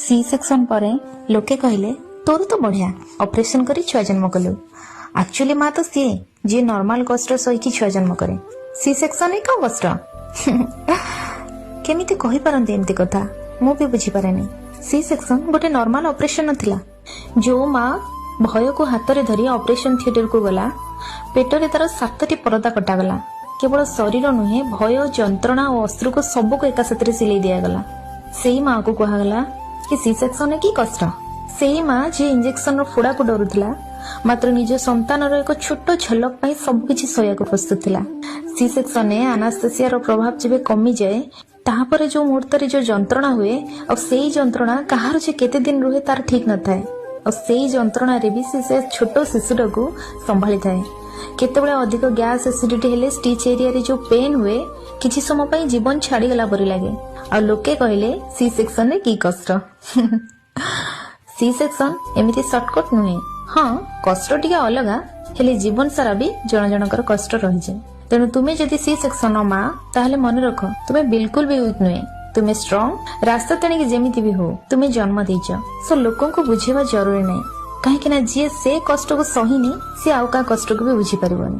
C section ପରେ ଲୋକେ କହିଲେ, ତୋର ତ ବଢିଆ, ଅପରେସନ କରି ଛୁଆ ଜନ୍ମ କଲୁ। ଆକ୍ଚୁଆଲି ମା ତ ସିଏ, ଯିଏ ନର୍ମାଲ କଷ୍ଟ ସହିକି ଛୁଆ ଜନ୍ମ କରେ। ସି ସେକ୍ସନରେ କଣ କଷ୍ଟ? କେମିତି କହିପାରନ୍ତି ଏମିତି କଥା, ମୁଁ ବି ବୁଝିପାରେନି। ସି ସେକ୍ସନ ଗୋଟେ ନର୍ମାଲ ଅପରେସନ ନଥିଲା। ଯୋଉ ମା ଭୟକୁ ହାତରେ ଧରି ଅପରେସନ ଥିଏଟରକୁ ଗଲା, ପେଟରେ ତାର 7ଟି ପରଦା କଟାଗଲା। କେବଳ ଶରୀର ନୁହେଁ, ଭୟ, ଯନ୍ତ୍ରଣା ଓ ଅଶ୍ରୁକୁ ସବୁକୁ ଏକା ସାଥିରେ ସିଲେଇ ଦିଆଗଲା। ସେଇ ମାକୁ କୁହାଗଲା କି ସି ସେକ୍ସନରେ କି କଷ୍ଟ? ସେଇ ମା ଯିଏ ଇଞ୍ଜେକ୍ସନର ଫୋଡାକୁ ଡରୁଥିଲା, ମାତ୍ର ନିଜ ସନ୍ତାନର ଏକ ଛୋଟ ଝଲକ ପାଇଁ ସବୁକିଛି ସହିବାକୁ ପ୍ରସ୍ତୁତ ଥିଲା। ସି ସେକ୍ସନରେ ଆନାସ୍ଥେସିଆର ପ୍ରଭାବ ଯେବେ କମିଯାଏ, ତାହାପରେ ଯୋଉ ମୁହୂର୍ତ୍ତରେ ଯୋଉ ଯନ୍ତ୍ରଣା ହୁଏ, ଆଉ ସେଇ ଯନ୍ତ୍ରଣା କାହାର ଯେ କେତେ ଦିନ ରୁହେ ତାର ଠିକ ନଥାଏ। ଆଉ ସେଇ ଯନ୍ତ୍ରଣାରେ ବି ସେ ଛୋଟ ଶିଶୁଟାକୁ ସମ୍ଭାଳିଥାଏ। କେତେବେଳେ ଅଧିକ ଗ୍ୟାସ୍, ଏସିଡିଟି ହେଲେ ଷ୍ଟିଚ୍ ଏରିଆରେ ଯୋଉ ପେନ୍ ହୁଏ, କିଛି ସମୟ ପାଇଁ ଜୀବନ ଛାଡିଗଲା ପରି ଲାଗେ। ଆଉ ଲୋକେ କହିଲେ, ସି ସେକ୍ସନରେ କି କଷ୍ଟ? ସି ସେକ୍ସନ ଏମିତି ସର୍ଟକଟ୍ ନୁହେଁ। ହଁ, କଷ୍ଟ ଟିକେ ଅଲଗା, ହେଲେ ଜୀବନ ସାରା ବି ଜଣ ଜଣଙ୍କର କଷ୍ଟ ରହିଯାଏ। ତେଣୁ ତୁମେ ଯଦି ସି ସେକ୍ସନର ମା, ତାହେଲେ ମନେ ରଖ, ତୁମେ ବିଲକୁଲ ବି ୱିକ୍ ନୁହେଁ, ତୁମେ ଷ୍ଟ୍ରଙ୍ଗ। ରାସ୍ତା ତେଣିକି ଯେମିତି ବି ହଉ, ତୁମେ ଜନ୍ମ ଦେଇଛ। ସୋ ଲୋକଙ୍କୁ ବୁଝେଇବା ଜରୁରୀ ନାହିଁ, କାହିଁକି ନା ଯିଏ ସେ କଷ୍ଟକୁ ସହିନି, ସିଏ ଆଉ କାହା କଷ୍ଟକୁ ବି ବୁଝିପାରିବନି।